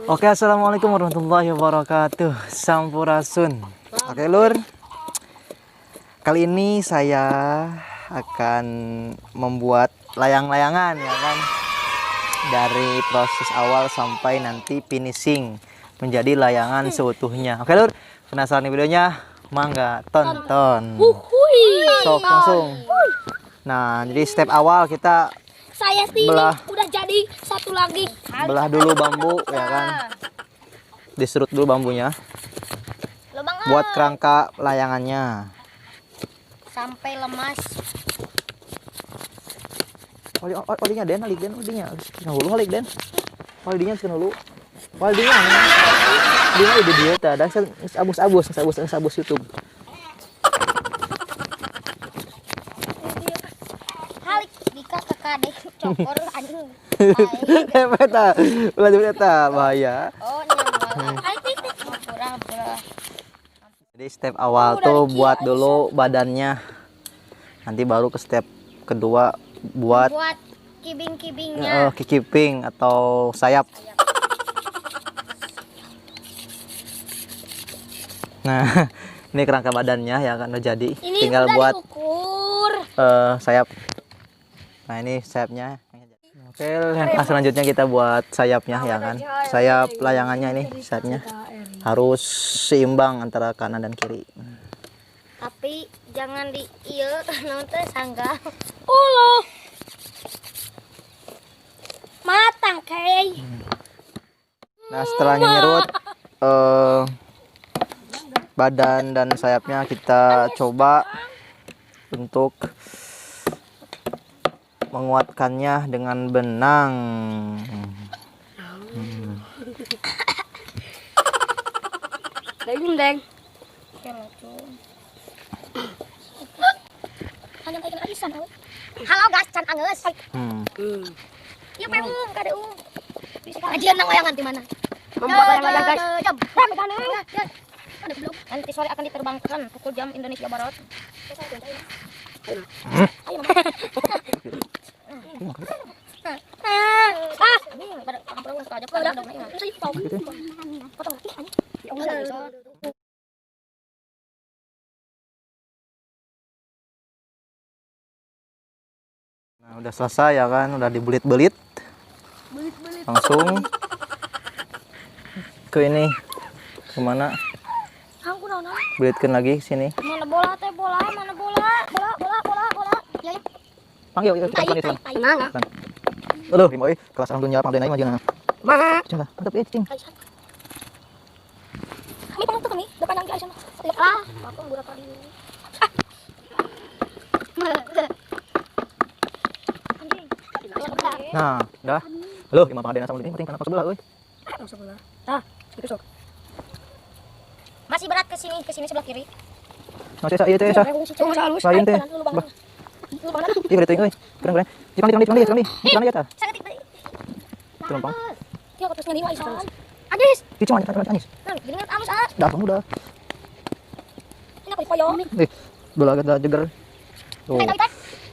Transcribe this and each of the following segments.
Oke, assalamualaikum warahmatullahi wabarakatuh. Sampurasun. Oke lur, kali ini saya akan membuat layang-layangan ya kan, dari proses awal sampai nanti finishing menjadi layangan seutuhnya. Oke lur, penasaran videonya? Mangga tonton. Sok langsung. Nah, jadi step awal kita saya sih belah. Udah jadi satu lagi. Belah dulu bambu ya kan. Diserut dulu bambunya. Buat kerangka layangannya. Sampai lemas. Olinya den, alik den, olinya. Hulu alik den. Olinya sekan hulu. Olinya. Dia udah dia tah, da abus-abus, abus YouTube. Halik dika kakade cokor anjing. Eta, ulah jeung eta bahaya. Oh, nyawa. Kurang. Jadi step awal tuh buat dulu badannya. Nanti baru ke step kedua buat kibing-kibingnya. Kikiping atau sayap. Nah, ini kerangka badannya ya kan udah jadi. Ini tinggal udah buat diukur. Sayap. Nah, ini sayapnya. Oke, yang selanjutnya kita buat sayapnya ya kan. Sayap layangannya ini sayapnya harus seimbang antara kanan dan kiri. Tapi jangan di ieu naon teh sangga. Uloh. Matang kei. Nah, setelah nyerut badan dan sayapnya kita coba untuk menguatkannya dengan benang. Deng deng. Halo guys, can angeus. Ieu peung kade um. Kajian nang layangan di mana? Membuat layangan guys. Jam. Nanti sore akan diterbangkan pukul jam Indonesia Barat. Nah, udah selesai ya kan, udah dibelit-belit. Langsung ke ini kemana? Belitkan lagi sini. Mana bola teh bola, mana bola, bola, bola, bola, bola. Ya, ya. Panggil, yuk, pelan, pelan, pelan. Aduh, oi, kelas orang dunia pangdena mah jangan. Cing lah, mantap ya, cing. Kami panggung tuh kami, depan yang Aisyah. Ah, aku berapa kali. Nah, udah. Halo, lima pangdena sama ini penting panas sebelah euy. Sebelah. Tah, segitu sok. Masih berat ke sini sebelah kiri. Nah, saya ieu teh, saya. Lain teh. Ih, berarti euy. Kurang, kurang. Dipang, dipang, dipang, dipang. Dipang ya tah. Tumpang. Ya, terus nyari Aisyah. Anis. Dicuma aja, Anis. Nah, gini alus ah. Dah, udah. Ini apa koyo? Ih, bola kita jeger. Tuh.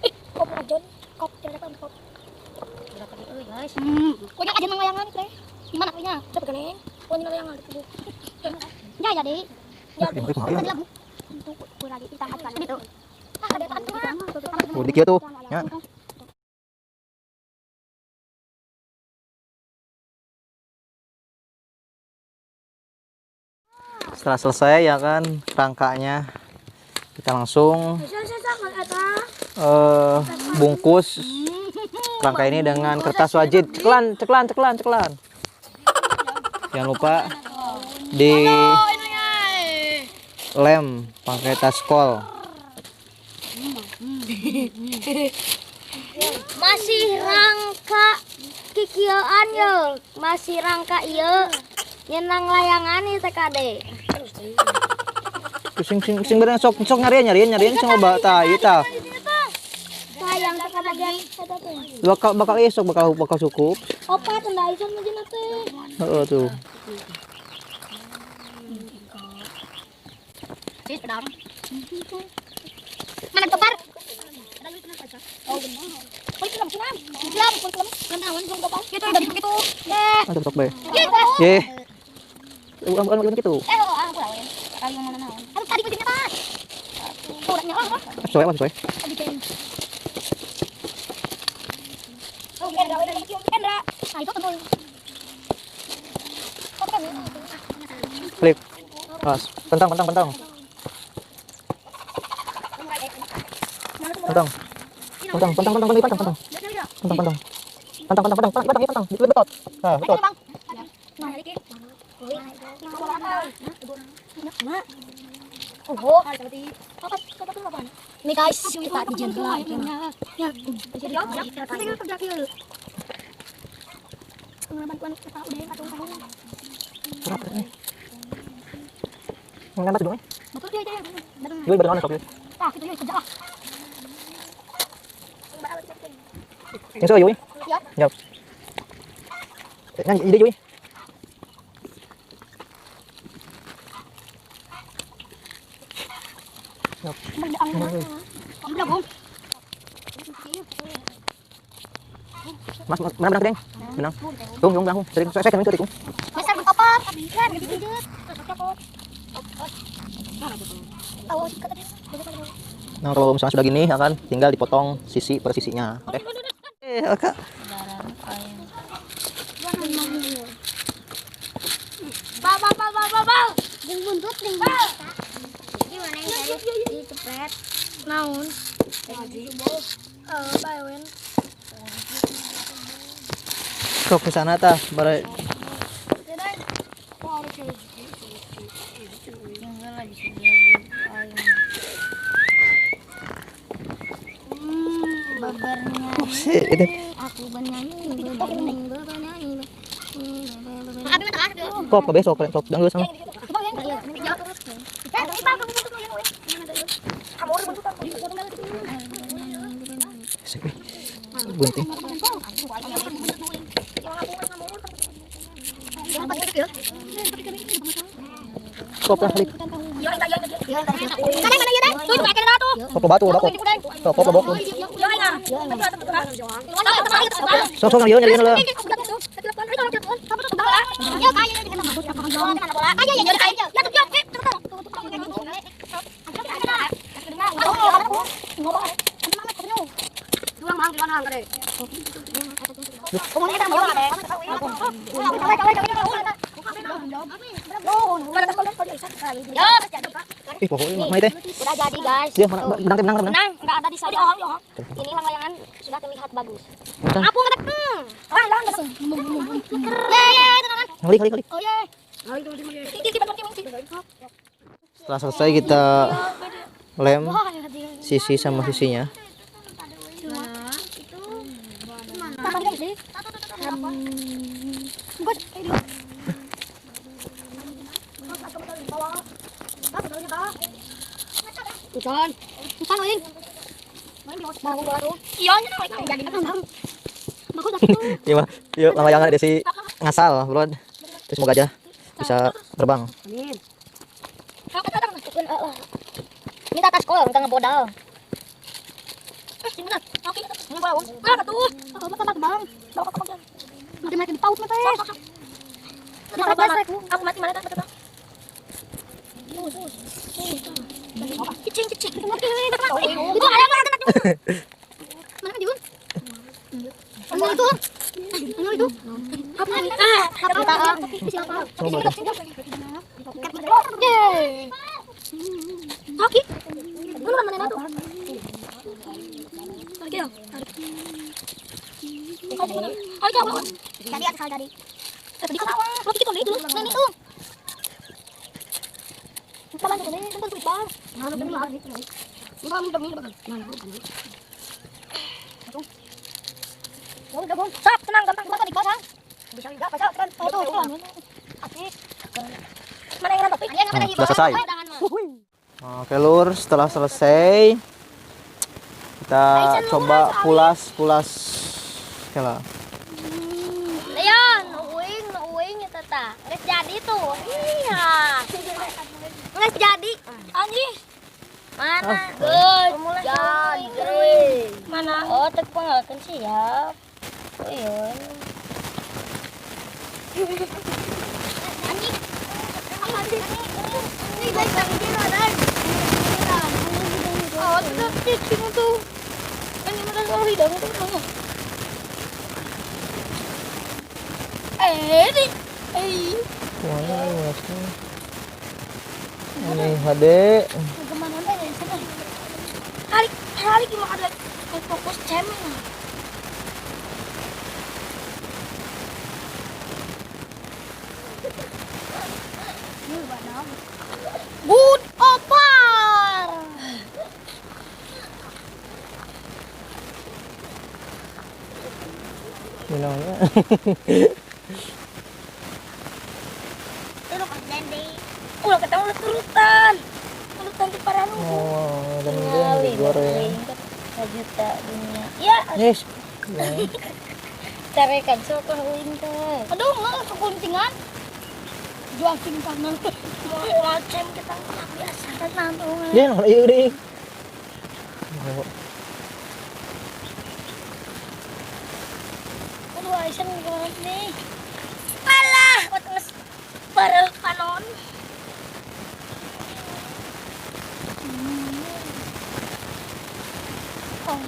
Ih, kop ajon, kop jangan kop. Berapa euy, guys. Konya aja nang layangan teh. Di mana konya? Coba geuning. Konya layangan di tubuh. Ya jadi. Ya. Oh, dikit tuh. Ya. Setelah selesai ya kan rangkanya, kita langsung bungkus rangka ini dengan kertas wajit. Ceklan, ceklan, ceklan, ceklan. Jangan lupa di lem pakai taskol. Masih rangka kikieuan ye, masih rangka ieu nyenang layangan ieu teh kade. Sing sing sing bener sok sok nyarian nyarian nyarian sing loba tah ieu tah. Sayang teh kabagian eta teh. Bakal bakal esok bakal bakal cukup. Opat teu aisan mah jeung teh. Heeh tuh. Sis pedang. Mana tebar? Oh, benar. Mantap sok bae. Ye. Bukan bukan bukan gitu. Sesuai apa sesuai? Klik. Pas. Pentang pentang pentang. Pentang. Pentang pentang pentang pentang pentang. Pentang pentang. Pentang pentang pentang pentang pentang. Betot. Nah, betot. Nih guys, kita di jendela. Berapa ini? Nggak dong. Yoi, baru sok. Yang so yoi. Yap. Nyanyi ide yoi. Yap. Mas, menang menang deng. Menang. Tung, tung, tung. Sering saya kami tuh. Nah, kalau misalnya sudah gini ya kan, tinggal dipotong sisi per sisinya. Oke. Oke. Kok ke sana tah, bare. Kok besok sok danggeus sama. Gunting. Kok lah klik. Kok batu bako. Sok kok bako. Sok sok nyari nyari lah. Ih, pokoknya mai teh. Udah jadi guys. Dia menang, menang, menang, menang. Enggak ada di sana. Ini layangan sudah terlihat bagus. Aku enggak. Kali kali kali. Oh iya. Setelah selesai kita lem sisi sama sisinya. Iya, yuk layangan desi ngasal, bro. Terus semoga aja bisa terbang. Amin. Minta tas kol, minta ngebodal. Sudah selesai. Oke lur, setelah selesai kita coba pulas-pulas. Oke lah. Leon, uing itu ta. Nggak jadi tuh. Iya. Nggak jadi. Anjing. Mana? Jadi. Mana? Oh, tek panggalkeun siap. Oh iya. Anjing. Ini baik banget. Oh, tuh cicing tuh. Ini mana kalau hidang tuh mana? Ini. Mana ini HD. Kemana teh sana? Hari gimana ada fokus cemen. Good opar. Minumnya. Ulah ketemu ulah turutan. Urutan di paranu. Oh, dan digoreng. Juta dunia. Ya. Yes. Carekan sok uing teh. Aduh, enggak kekuntingan. Jual singkanan. Mau cem kita biasa kan tuh. Dia nol ieu deui. Aduh, Aisyah gimana nih? Alah, nges bareng panon. Oh.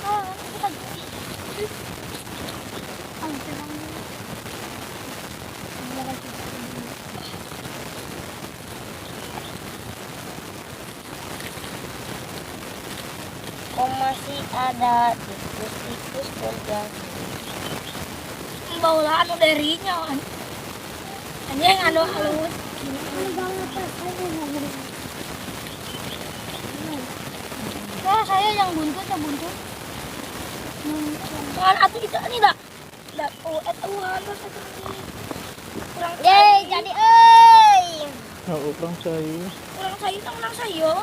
Ah, kita Kok masih ada tikus-tikus berjalan. Bawa anu derinya. Anjing anu halus. Nah, saya yang buntut, yang buntut. Soal atuh itu ini dah. Dah, oh, terus itu kurang. Yeay, jadi euy. Oh, kurang sayu. Kurang sayu, kurang sayu.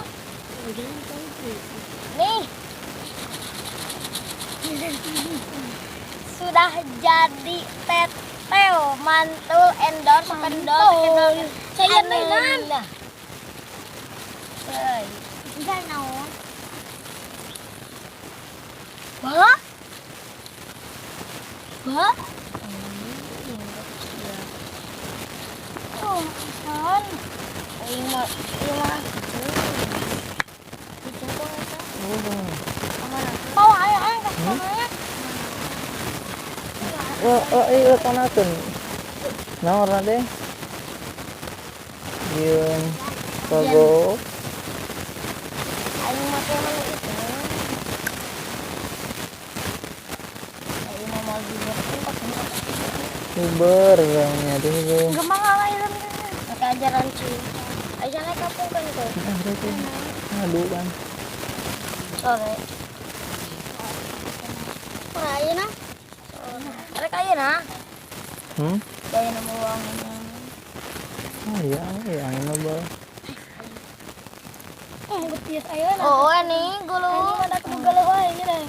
Nih. Sudah jadi tetel mantul endorse pendor endorse. Saya mainan. Euy. Enggak naon. Ba? Ba? Oh, san. Aing mah ieu mah gitu. Oh, ayo ayo ke sana. Oh, oh, iya kanakeun. Naon deh? Yeun sogo. Aing mah teh mana itu. Aing mah mau dibuat Uber yang tuh itu. Gemang ala ieu. Pakai ajaran cuy. Aja naik kampung kan tuh. Aduh kan. Sore. Ayeuna. Rek ayeuna. Daya nemu uangnya. Oh iya, iya angin mah bal. Getius ayeuna. Oh, ini gulu. Ini mana aku galau wae ini deh.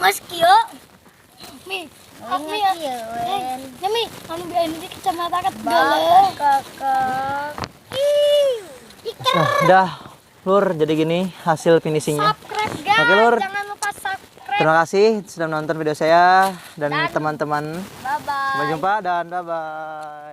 Mas kieu. Mi, aku ya. Ya mi, anu biarin di kacamata kat galau. Kakak. Nah, dah, Lur, jadi gini hasil finishingnya. Subscribe guys. Oke, Lur. Jangan lupa subscribe. Terima kasih sudah menonton video saya dan teman-teman. Bye bye. Sampai jumpa dan bye bye.